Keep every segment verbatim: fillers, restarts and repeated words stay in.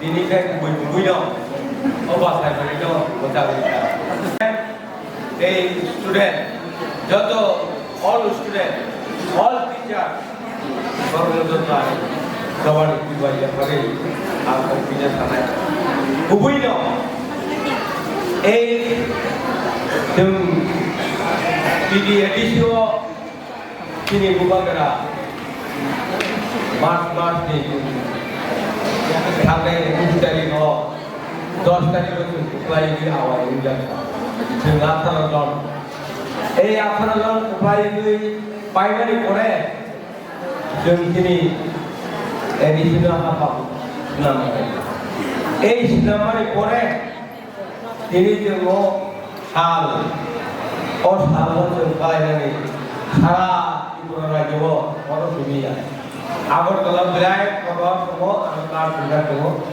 Bini khe kubui kubui no, o bwsai bai no mwchangwi kha. Ei student, joto all student, all teacher, borokno joto ang jobani kubui bai yaphagwi ang kok bini sanai. Kubui no, ei chwng T D A D C o Chini Bubagra March, March ni thangnai ekush tarikh o, dos tarikh o chwng kwplaiwi awai wngjak. Chwng atharo jon. Ei atharo jon kwplaiwi paimani pore chwng chini A D C no haphang swnam. Ei swnamani pore Tini chwng o sal, o sal no chwng kalainani sara Tripura rajyo o bono simi ya. Agartala birai kotor tongo, ang tar swijak tongo,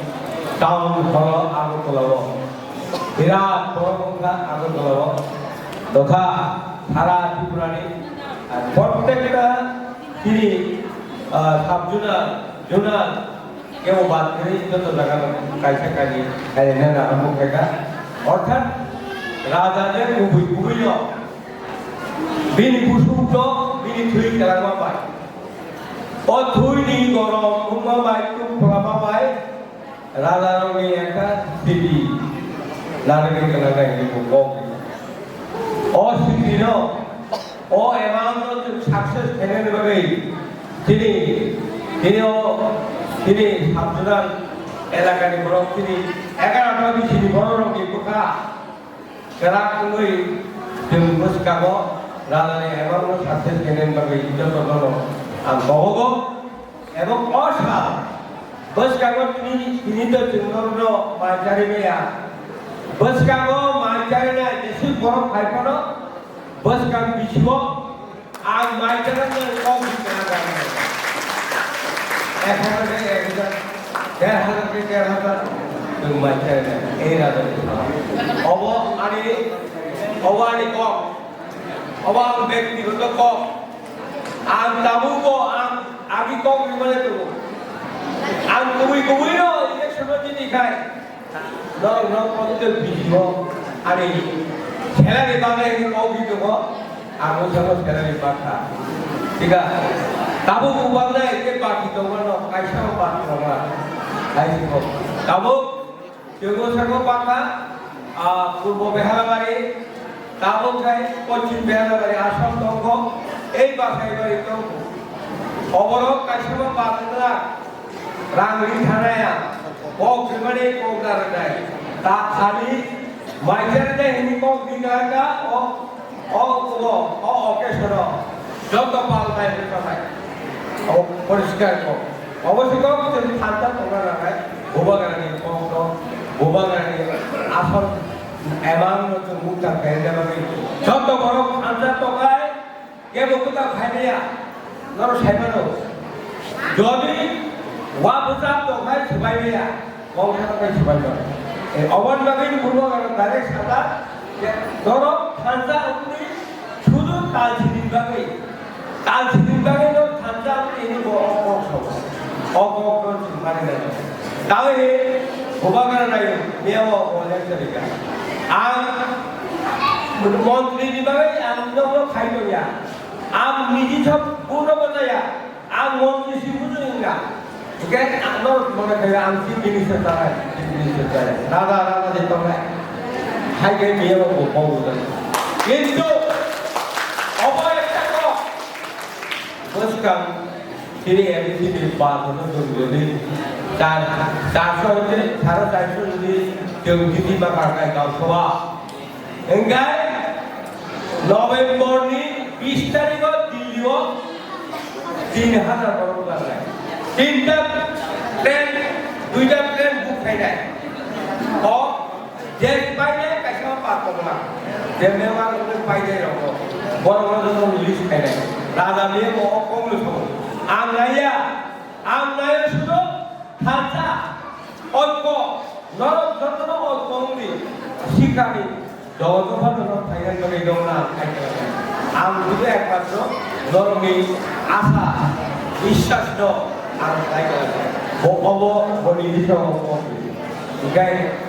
town horo Agartala o. Birat borok wngkha Agartala o. Dokha sara Tripura ni, ar prottekta tini, ah, sub zonal, zonal, Kebo bad kwrwi joto jaga no kaisa kainwi khaina nang ang bukhaikha. Orthat raja je kubui kubui no bini busuk no bini thwi kwlangma bai. O thwi ni gorom wngma bai, tuk phlama bai, raja rok ni ekta siti narwgwi kwlangnai hinwi bo kok ri. O siti no O amount no chwng success khainani bagwi chini, chini o, chini sub zonal elakani borok chini egaroh ta bisini borok rokni bwkha kwrak wngwi chwng bwskango rajani amount no success khainani bagwi jotono ang kobogo. Ebong o sal bwskango tini, tini to chwng norokno mai charwi maya. Bwskango mai charinai jeswk borok phai phano bwskang bisingo ang mai charinai kok bisi kwna gana. Ek hazar khe ek hazar, der hazar khe der hazar chwng mai charinai. Ei rajani sal. Obo ani, obo ani kok. Obo ang bektigoto kok. Ang tabukbo ang agi kok rimani tongo. Ang kubui kubui no election o jini khai. Norok no positive video ani salary bagwi kok ri tongo. Ang o samo salary bakha. Thik a. Tabuk bo bangnai je baki tongmano kaisa o baki tongma. Hai si kok. Tabuk Chwng o saka o bakha, ah, Purbo Behalabari, tabuk khai Poschim Behalabari, Assam tongo, ei Basaibari tongo. Oborok kaisa ma bakha rang ri thanaya, kok rimani kok narwknai. Ta khali mai charnai hini kok ri narwkha, o O, o, o, o, occasion o joto pal nai rwkha nai. O poriskar ko. Obo se kok chwng thansa tongna nangnai. Bubagrani kok no, Bubagrani asol amount no chwng mukta khaina bagwi joto borok thansa tongkhai, kebo kwtal khaimaya. Norok sai mano, jodi wa bwsa tongkhai swbai maya, kok sa tongkhai swbai mano. E, oboni bagwi ni bubagrano direct sajak je norok thansa wngwi sudu tal sini bagwi, tal sini bagwi norok thansa wngwi hino bo o kok sao. O kok no swng mani nai. Tawi bubagra nayo, miya o, o lecture ka. Ang montri ni bagwi ang nokno khai tongya. Ang niji sab buno bajaya. Ang montri si bujo inga. Oke, ang no mone kaya ang chief minister tarai, chief minister tarai. Rada, rada de tongai. Hai kai miya bo bo bo. Kintu obo ekta ko. Bwskang chini A D C ni ba kono dong doni. Char, charso hoite sare charso jodi chwng jodi ma ka kai gaon sabha. Hingkai November ni bis tarikh o Delhi o tin hazar borok barnai. Tinta train, duita train book khainai. O je painai kaisa pa tongma. Je memang painai rok. Borok rok joto release khainai. Raja ni mo o Congress o. Ang naiya, ang naiya sudo thansa. Oiko, norok jotono oiko wngdi, sikhani, dogo dopha norok phainani bagwi dongna ang kaitor. Ang bujo ekmatro norokni asa, biswas no ang kaitor. Bo obo honi bisingo omo. Hinkhe